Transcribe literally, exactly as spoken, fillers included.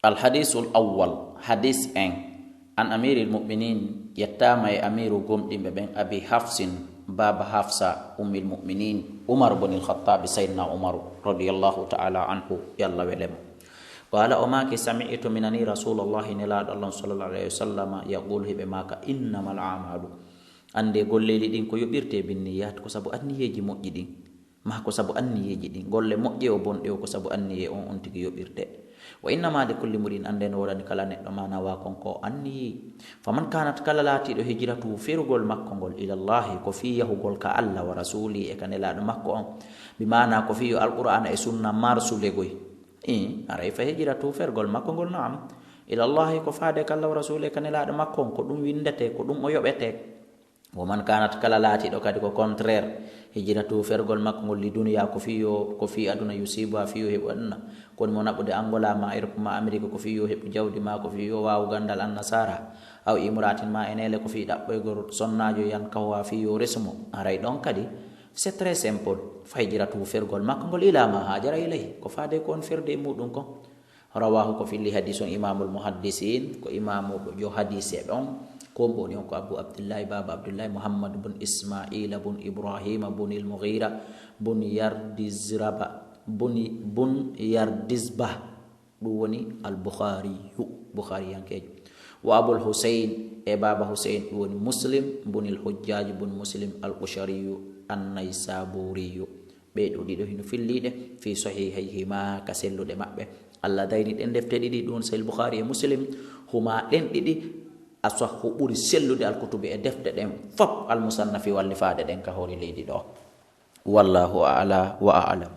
Alhadisul awwal, hadis en, an amiril mu'minin, yettaama e amiru gomɗinɓe ɓen, Abi Hafsin, baaba Hafsa, ummil mu'minin, Umar bunil Khattabi, Sayyidina Umaru, radiyallahu ta'ala anhu, yo Allah wele mo. Qala, o maaki, sami'tu, mi nani Rasulallahi, nelaaɗo Allah, sallallahu alayhi wa sallam, yaqulu, hiɓe maaka, innamal a'malu, annde golleeli ɗin ko yoɓirte binniyat, ko sabu anniyeeji moƴƴi ɗin. Ma ko sabu anniyeeji ɗin, golle moƴƴe o bonɗe o, ko sabu anniyee on on tigi yoɓirte. Wa innama li kulli mri'in, annde no woodani kala neɗɗo ma nawa kon ko anniyi. Faman kanat, kala laatiiɗo hijratu, ferugol makko ngol, ilallahi, ko fii yahugol ka Allah, wa rasuli, e ka nelaaɗo makko on. Bi maana ko fii yo Alqur'aana e sunna marsude goy. I, aray fa hijratu, ferugol makko ngol, naam. Ilallahi, ko faade ka Allah, wa rasuli, e ka nelaaɗo makko on, ko ɗum windete, ko ɗum o yoɓete. Wa man kanat, kala laatiiɗo kadi ko contraire, hijratu, fergol makko ngol, li duniya, ko fii yo, ko fii aduna, yusibuha, fii yo heɓu aduna, ko woni mo naɓude Angola ma Europe ma Amérique, ko fii yo heɓu jawdi ma, ko fii yo waawu gandal annasara, aw imra'atin, ma e neele, ko fii ɗaɓɓoygol sonnaajo, yankihuha, fii yo resu mo. Aray ɗon kadi, c'est très simple. Fa hijratu, fergol makko ngol, ila ma hajara ilayhi, ko faade ko on ferde e muɗum kon. Rawahu, ko filli hadis on, imamul muhaddisin, ko imamu jo hadise ɓe on, ko on ɓe woni on ko Abu Abdillahi, baaba Abdillahi, Muhammad bun Ismaila bun Ibrahima bun il Mughira bun Yardizraba, bun, bun Yardizba, ɗum woni al Bukhariyu, Bukhariyankejo. Wa Abul Husayn, e baaba Husayn, ɗum woni Muslim bun il Hujjaj bun Muslim al Qushariyu an Naysaburiyu. Ɓee ɗoo ɗiɗo hino filliiɗe fii sahihayhima, ka selluɗe maɓɓe. Alladayni, ɗen defte ɗiɗi, ɗum Sahih Bukhari e Muslim, huma, ɗen ɗiɗi, asahhu, ɓuri sellude, alkutubi, e defte ɗen fop, almusannafi, wallifaade ɗen ka hoore leydi ɗoo. Wallahu a'la wa a'lam.